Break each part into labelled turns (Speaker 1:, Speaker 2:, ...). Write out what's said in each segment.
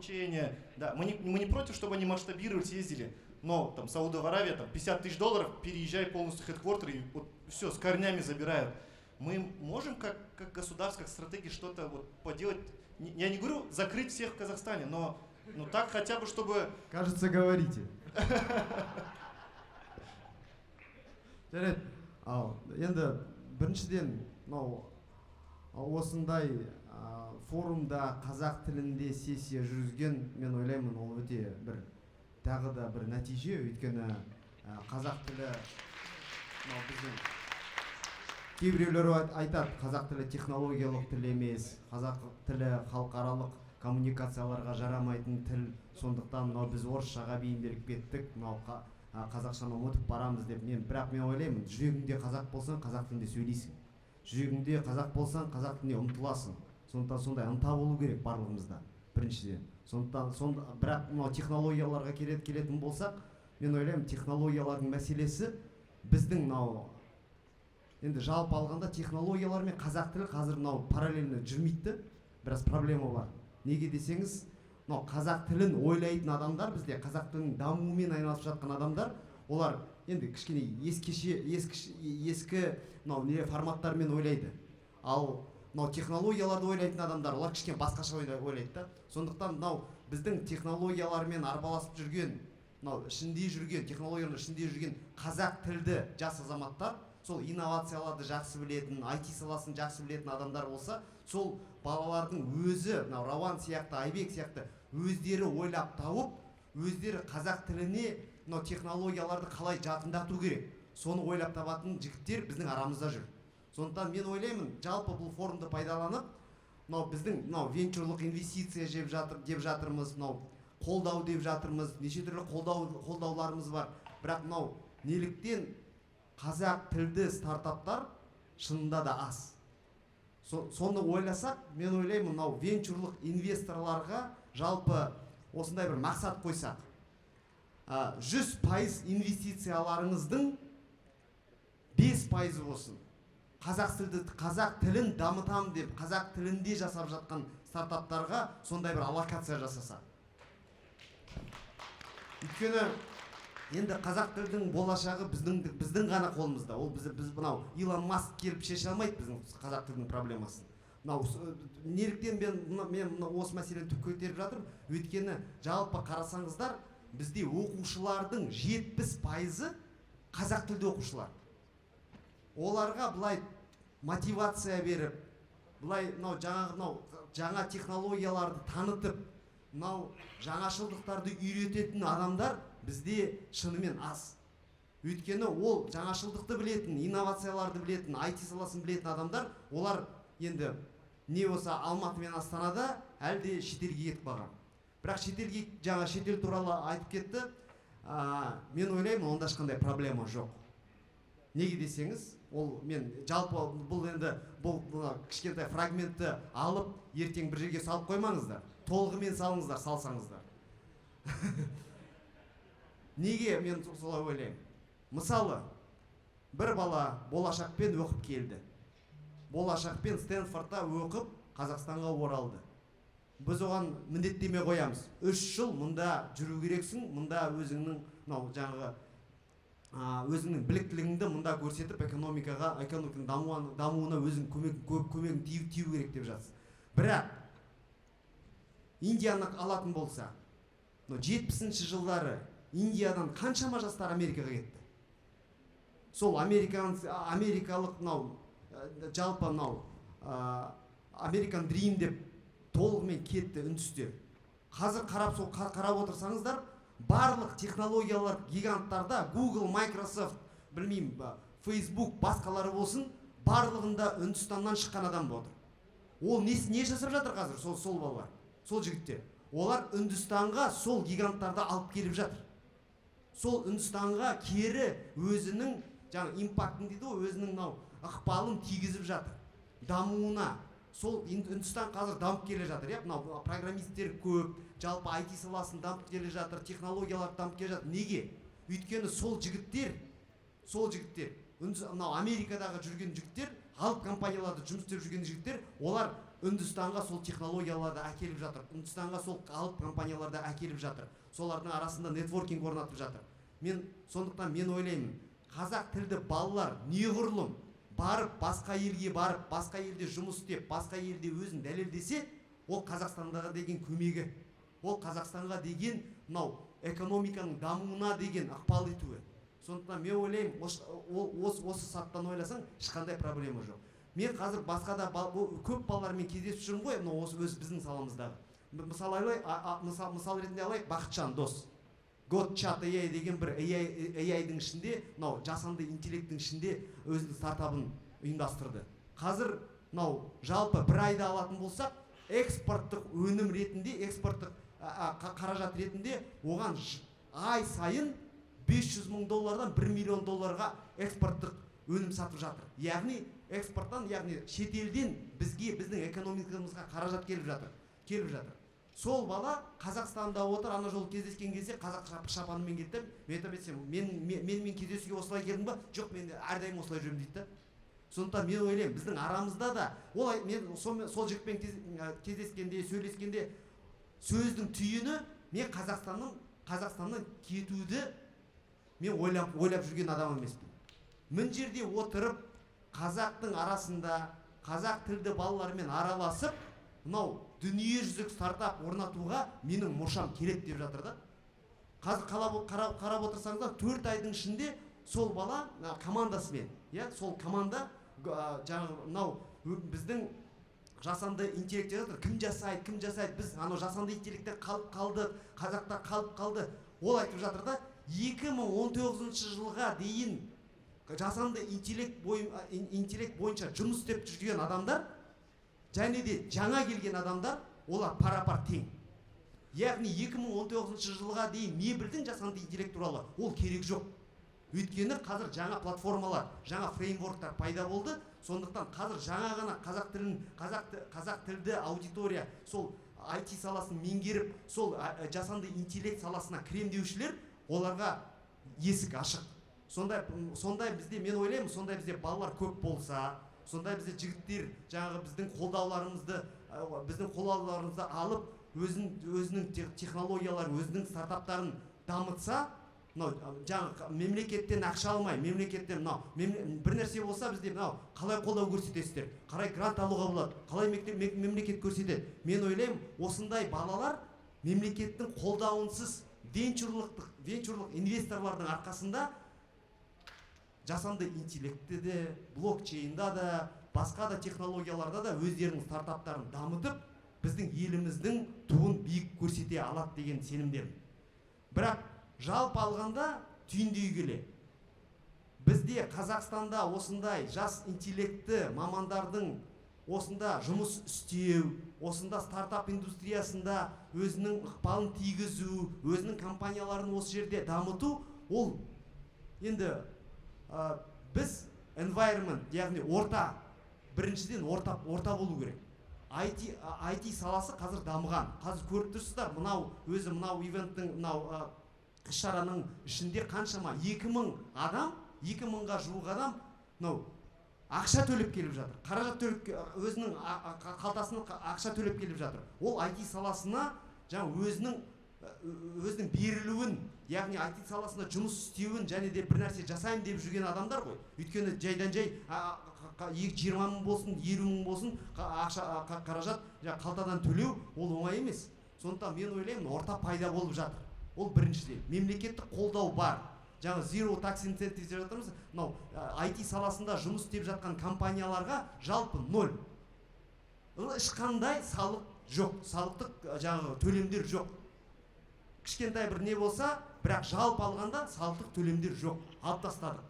Speaker 1: обучение. Да, мы не против, чтобы они масштабировались, ездили, но там Саудовская Аравия, там 50 тысяч долларов, переезжай полностью headquarter и вот все, с корнями забирают. Мы можем как государство, как стратегия что-то вот поделать? Я не говорю закрыть всех в Казахстане, но ну так хотя бы, чтобы.
Speaker 2: Кажется, говорите. Жарайды, ал енді біріншіден, мынау осындай форумда қазақ тілінде сессия жүргізген, мен ойлаймын, ол өте бір тағы да бір нәтиже, өйткені қазақ тілі мынау біздің, кейбіреулер айтады, қазақ тілі технологиялық тіл емес, қазақ тілі халықаралық коммуникацияларға жарамайтын тіл, сондықтан мынау біз орысшаға бейімделіп кеттік, мынау қазақшаны ұмытып барамыз деп. Мен, бірақ мен ойлаймын, жүрегіңде қазақ болсаң, қазақ тілінде сөйлейсің, жүрегіңде қазақ болсаң, қазақ тіліне ұмтыласың. Сондықтан сондай ынта болу керек барлығымызда біріншіден. Сондықтан бірақ мынау технологияларға келетін болсақ, мен ойлаймын, технологиялардың мәселесі біздің мынау енді жалпы алғанда технологиялар мен қазақ тілі қазір мынау параллельно жүрмейді де, біраз проблема бар. Неге десеңіз, мынау қазақ тілін ойлайтын адамдар, бізде қазақ тілінің дамуымен айналысып жатқан адамдар, олар енді кішкене ескіше, ескі мынау не форматтармен ойлайды. Ал мынау технологияларды ойлайтын адамдар, олар кішкене басқаша ойлайды да. Сондықтан мынау біздің технологиялармен арпаласып жүрген, мынау ішінде жүрген, технологияның ішінде жүрген қазақ тілді жас азаматтар, сол инновацияларды жақсы білетін, IT саласын жақсы білетін адамдар болса, сол балалардың өзі, мынау Рауан сияқты, Айбек сияқты, өздері ойлап тауып, өздері қазақ тіліне мынау технологияларды қалай жақындату керек, соны ойлап табатын жігіттер біздің арамызда жүр. Сондықтан мен ойлаймын, жалпы бұл форумды пайдаланып, мынау біздің мынау венчурлық инвестиция жеп жатыр деп жатырмыз, мынау қолдау деп жатырмыз, неше түрлі қолдауларымыз бар, бірақ мынау неліктен қазақ тілді стартаптар шынында да аз? Соны ойласақ, мен ойлаймын, мынау венчурлық инвесторларға жалпы осындай бір мақсат қойсақ, 100% инвестицияларыңыздың 5%-ы болсын қазақ тілін дамытамын деп қазақ тілінде жасап жатқан стартаптарға, сондай бір аллокация жасаса. Өйткені енді қазақ тілдің болашағы біздің ғана қолымызда. Ол біз мынау Илон Маск келіп шеше алмайды біздің қазақ тілінің проблемасын. Мынау неліктен мен мына осы мәселені көтеріп жатырмын? Өйткені жалпы қарасаңыздар, бізде оқушылардың 70%-ы қазақ тілді оқушылар. Оларға былай мотивация беріп, былай мынау жаңағы мынау жаңа технологияларды танытып, мынау жаңашылдықтарды үйрететін адамдар бізде шынымен аз. Өйткені ол жаңашылдықты білетін, инновацияларды білетін, IT саласын білетін адамдар, олар енді не болса Алматы мен Астанада, әлде шетелге кетіп қалған. Бірақ шетелге, жаңа шетел туралы айтып кетті, мен ойлаймын, онда ешқандай проблема жоқ. Неге десеңіз, ол мен жалпы бұл енді бұл мына кішкентай фрагментті алып, ертең бір жерге салып қоймаңыздар, толығымен салыңыздар, салсаңыздар. Неге мен солай ойлаймын? Мысалы, бір бала Болашақпен оқып келді, Болашақпен Стэнфордта оқып, Қазақстанға оралды. Біз оған міндеттеме қоямыз: 3 жыл мұнда жүру керексің, мұнда өзіңнің мынау жаңағы өзіңнің біліктілігіңді мұнда көрсетіп, экономикаға, экономиканың дамуына өзің көмегің тию керек деп жатсың. Бірақ Индияны алатын болса, мынау 70-жылдары Индиядан қаншама жастар Америкаға кетті. Сол америкалық мынау жалпы мынау American Dream деп толығымен кетті үндістер. Қазір қарап, сол қарап отырсаңыздар, барлық технологиялар гиганттарда, Google, Microsoft, білмеймін, Facebook, басқалары болсын, барлығында Үндістаннан шыққан адам отыр. Ол не жасап жатыр қазір сол балалар, сол жігіттер? Олар Үндістанға сол гиганттарды алып келіп жатыр. Сол Үндістанға кері өзінің жаңа импактын дейді ғой, өзінің мынау ықпалын тигізіп жатыр дамуына. Сол Үндістан қазір дамып келе жатыр, иә, мынау программисттер көп, жалпы IT саласын дамып келе жатыр, технологиялар дамып келе жатыр. Неге? Өйткені сол жігіттер, мынау Америкадағы жүрген жігіттер, алып компанияларда жұмыс істеп жүрген жігіттер, олар Үндістанға сол технологияларды әкеліп жатыр, Үндістанға сол алып компанияларды әкеліп жатыр, солардың арасында нетворкинг орнатып жатыр. Мен сондықтан мен ойлаймын, қазақ тілді балалар неғұрлым барып басқа елге барып, басқа елде жұмыс істеп, басқа елде өзін дәлелдесе, ол Қазақстандағы деген көмегі, ол Қазақстанға деген мынау экономиканың дамуына деген ықпал етуі. Сондықтан мен ойлаймын, осы саттан ойласаң, ешқандай проблема жоқ. Мен қазір басқа да көп балалармен кездесіп жүрмін ғой, мынау осы өз біздің саламыздағы. Мысал алайық, мысал ретінде алайық, Бақытжан дос. GodChat AI деген бір AI-дің ішінде, мынау жасанды интеллекттің ішінде өзінің стартабын ұйымдастырды. Қазір мынау жалпы бір айда алатын болсақ, экспорттық өнім ретінде, экспорттық қаражат ретінде оған ай сайын 500 мың доллардан 1 миллион долларға экспорттық өнім сатып жатыр. Яғни экспорттан, яғни шетелден бізге, біздің экономикамызға қаражат келіп жатыр, келіп жатыр. Сол бала Қазақстанда отыр, ана жолы кездескен кезде қазақ шапанымен келді. Мен айтамын, сен менімен кездесуге осылай келдің ба? Жоқ, мен әрдайым осылай жүремін дейді да. Сондықтан мен ойлаймын, біздің арамызда да олай, мен сол жігітпен кездескенде, сөйлескенде сөздің түйіні, мен Қазақстаннан кетуді мен ойлап жүрген адам емеспін. Мін жерде отырып, қазақтың арасында, қазақ тілді балалармен араласып, мынау дүниежүзілік стартап орнатуға менің мұршам келеді деп жатыр да. Қазір қарап отырсаңыздар, 4 айдың ішінде сол бала, мына командасымен, иә, сол команда, жаңағы мынау біздің жасанды интеллект деп жатыр. Кім жасайды, кім жасайды? Біз анау жасанды интеллекттен қалып қалдық, қазақта қалып қалды. Ол айтып жатыр да, 2019 жылға дейін жасанды интеллект бойынша жұмыс істеп жүрген адамдар және де жаңа келген адамдар, олар пара-пар тең. Яғни 2019 жылға дейін не білдің жасанды интеллект туралы, ол керек жоқ. Өйткені қазір жаңа платформалар, жаңа фреймворктар пайда болды. Сондықтан қазір жаңа ғана қазақ тілін, қазақ тілді аудитория сол IT саласын меңгеріп, сол жасанды интеллект саласына кірем деушілер, оларға есік ашық. Сондай бізде, мен ойлаймын, сондай бізде балалар көп болса, сондай бізде жігіттер жаңағы біздің қолдауларымызды алып, өзінің технологияларын, өзінің стартаптарын дамытса, мынау, жаңағы мемлекеттен ақша алмай, мемлекеттен мынау, бір нәрсе болса бізде мынау қалай қолдау көрсетесіздер, қалай грант алуға болады, қалай мемлекет көрсетеді. Мен ойлаймын, осындай балалар мемлекеттің қолдауынсыз венчурлық инвесторлардың арқасында жасанды интеллектте де, блокчейнда да, басқа да технологияларда да өздерінің стартаптарын дамытып, біздің еліміздің туын биік көрсете алады деген сенімдемін. Бірақ жалпы алғанда түйіндей келе, бізде Қазақстанда осындай жас интеллектті мамандардың осында жұмыс істеу, осында стартап индустриясында өзінің ықпалын тигізу, өзінің компанияларын осы жерде дамыту, ол енді, біз environment, яғни орта, біріншіден орта болу керек. IT саласы қазір дамыған. Қазір көріп тұрсыздар, мынау өзі мынау ивенттің, мынау, іс-шараның ішінде қаншама 2000 адам, 2000-ға жуық адам мынау ақша төлеп келіп жатыр. Қаражат төлеп өзінің қалтасынан ақша төлеп келіп жатыр. Ол IT саласына жаңа өзінің берілуін, яғни IT саласында жұмыс істеуін және де бір нәрсе жасаймын деп жүрген адамдар ғой. Өйткені жайдан жай, 20 мың болсын, 50 мың болсын, ақша, қаражат, жаңа қалтадан төлеу ол оңай емес. Сондықтан мен ойлаймын, орта пайда болып жатыр. Ол біріншіден, мемлекеттік қолдау бар. Жаңа zero tax incentive деп жатырмыз. Мынау, IT саласында жұмыс істеп жатқан компанияларға жалпы ноль. Ол ешқандай салық жоқ, салықтық, жаңағы төлемдер жоқ. Кішкентай бір не болса, бірақ жалпы алғанда салықтық төлемдер жоқ, алып тастадық.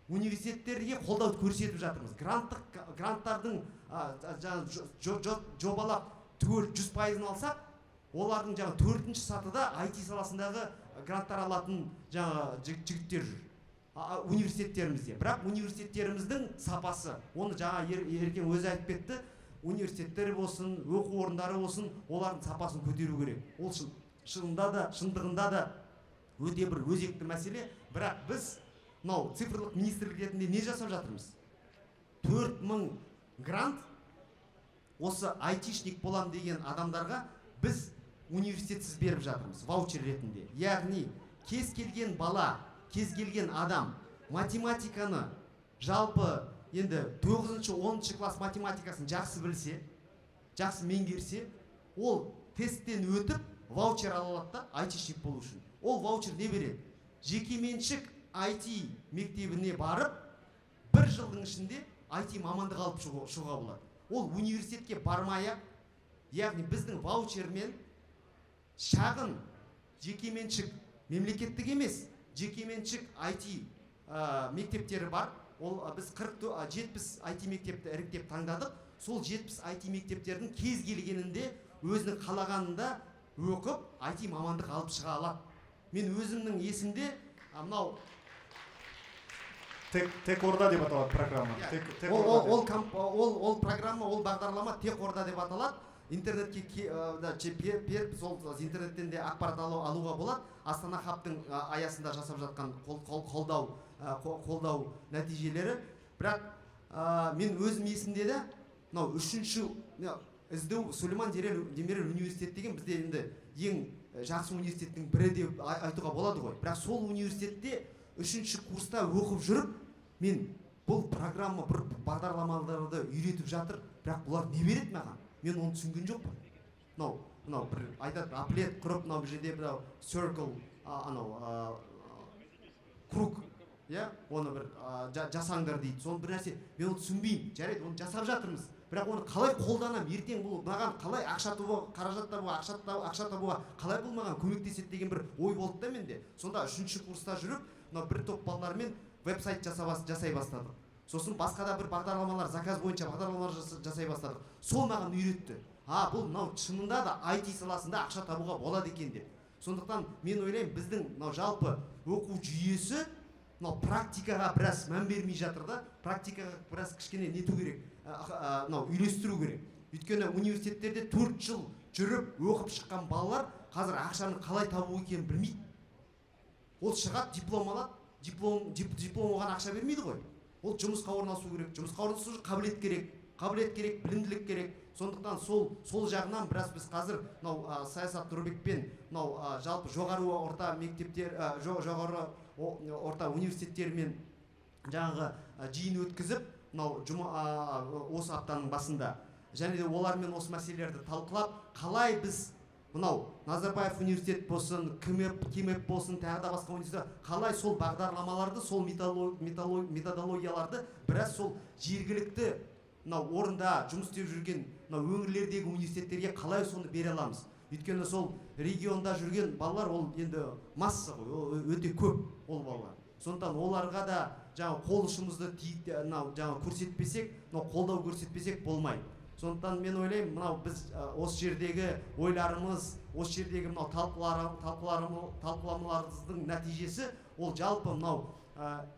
Speaker 2: Университеттерге қолдау көрсетіп жатырмыз. Гранттардың, жаңа жобалап түгел 100%-ын алсақ, олардың жаңа төртінші сатыда IT саласындағы гранттар алатын жаңа жігіттер жүр. Университеттерімізде. Бірақ университеттеріміздің сапасы, оны жаңа Еркен өзі айтып кетті, университеттер болсын, оқу орындары болсын, олардың сапасын көтеру керек. Ол шындығында да өте бір өзекті мәселе. Бірақ біз мынау цифрлық министрлік ретінде не жасап жатырмыз? 4000 грант Осы айтишник болам деген адамдарға біз университетсіз беріп жатырмыз ваучер ретінде. Яғни кез келген бала, кез келген адам математиканы, жалпы енді тоғызыншы, 10-шы класс математикасын жақсы білсе, жақсы меңгерсе, ол тесттен өтіп, ваучер ала алады да айтишник болу үшін. Ол ваучер не береді? Жекеменшік IT мектебіне барып, бір жылдың ішінде IT мамандық алып шығуға болады, ол университетке бармай ақ. Яғни біздің ваучермен шағын жекеменшік, мемлекеттік емес, жекеменшік IT мектептері бар. Ол біз 40, 70 IT мектепті іріктеп таңдадық. Сол 70 IT мектептердің кез келгенінде, өзінің қалағанында оқып, IT мамандық алып шыға алады. Мен өзімнің есімде мынау
Speaker 1: Тек Орда деп аталады программа.
Speaker 2: Иә.
Speaker 1: Тек
Speaker 2: ол,
Speaker 1: Орда
Speaker 2: ол,
Speaker 1: деп.
Speaker 2: ол программа, ол бағдарлама Тек Орда деп аталады. Интернетке да, беріп, сол интернеттен де ақпарат алуға болады. Астана Хабтың аясында жасап жатқан қолдау нәтижелері. Бірақ мен өзім есімде де, мынау үшінші, мына СДУ, Сулейман Демирел университет деген бізде енді ең жақсы университеттің бірі деп айтуға болады ғой. Бірақ сол университетте үшінші курста оқып жүріп, мен бұл программа, бір бағдарламаларды үйретіп жатыр, бірақ бұлар не береді маған, мен оны түсінген жоқпын. Мынау бір айтады, аплет құрып, мынау бұл жерде мынау circle, анау круг, иә, оны бір жасаңдар дейді. Соны бір нәрсе, мен оны түсінбеймін. Жарайды, оны жасап жатырмыз, бірақ оны қалай қолданамын ертең, бұл маған қалай ақша табуға, қаражат табуға, ақша табуға қалай бұл маған көмектеседі деген бір ой болды да менде. Сонда үшінші курста жүріп, мынау бір топ балалармен веб-сайт жасай бастадық. Сосын басқа да бір бағдарламалар, заказ бойынша бағдарламалар жасай бастадық. Сол маған үйретті, а бұл мынау шынында да IT саласында ақша табуға болады екен деп. Сондықтан мен ойлаймын, біздің мынау жалпы оқу жүйесі мынау практикаға біраз мән бермей жатыр да. Практикаға біраз кішкене нету керек, мынау үйлестіру керек. Өйткені университеттерде 4 жыл жүріп оқып шыққан балалар қазір ақшаны қалай табу екенін білмейді. Ол шығады, диплом алады, диплом оған ақша бермейді ғой. Ол жұмысқа орналасу керек. Жұмысқа орналасу үшін қабілет керек, қабілет керек, білімділік керек. Сондықтан сол жағынан біраз біз қазір мынау Саясат Нұрбекпен мынау жалпы жоғары орта мектептер, жоғары орта университеттермен жаңағы жиын өткізіп, мынау жұма, осы аптаның басында, және де олармен осы мәселелерді талқылап, қалай біз мынау Назарбаев университет болсын, КИМЭП, КИМЭП болсын, тағы да басқа университет, қалай сол бағдарламаларды, сол методологияларды біраз сол жергілікті мынау орында жұмыс істеп жүрген мынау өңірлердегі университеттерге қалай соны бере аламыз? Өйткені сол регионда жүрген балалар, ол енді масса ғой, ол өте көп ол балалар. Сондықтан оларға да жаңағы қол ұшымызды мынау жаңағы көрсетпесек, мынау қолдау көрсетпесек, болмайды. Сондықтан мен ойлаймын, мынау біз осы жердегі ойларымыз, осы жердегі мынау талқыламаларымыздың нәтижесі, ол жалпы мынау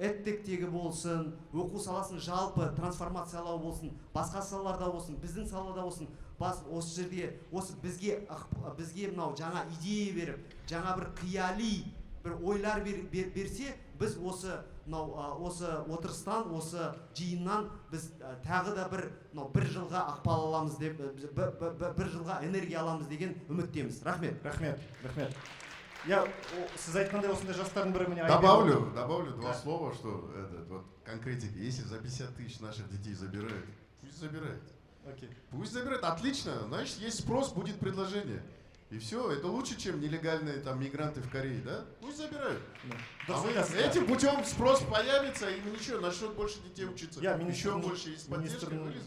Speaker 2: EdTech-тегі болсын, оқу саласын жалпы трансформациялау болсын, басқа салаларда болсын, біздің салада болсын, бас осы жерде осы бізге мынау жаңа идея беріп, жаңа бір қияли бір ойлар берсе, біз осы мынау осы отырыстан, осы жиыннан біз тағы да бір мынау бір жылға ықпал аламыз деп, бір жылға энергия аламыз деген үміттеміз. Рахмет.
Speaker 1: Рахмет, рахмет. Я, сіз айтқандай, осындай жастардың бірі міне Айбек.
Speaker 3: Добавлю два
Speaker 1: Да.
Speaker 3: слова, что этот, вот конкретики. Если за 50 тысяч наших детей забирают, пусть забирают.
Speaker 1: Окей.
Speaker 3: Пусть забирают. Отлично. Значит, есть спрос, будет предложение. И все, это лучше, чем нелегальные там мигранты в Корее, да? Пусть забирают.
Speaker 1: Да.
Speaker 3: А мы
Speaker 1: Дұрыс айтасыз, да.
Speaker 3: этим путем спрос появится, и ничего, начнет больше детей учиться.
Speaker 1: Я министр,
Speaker 3: Еще больше есть поддержка,
Speaker 1: министр
Speaker 3: вылезут.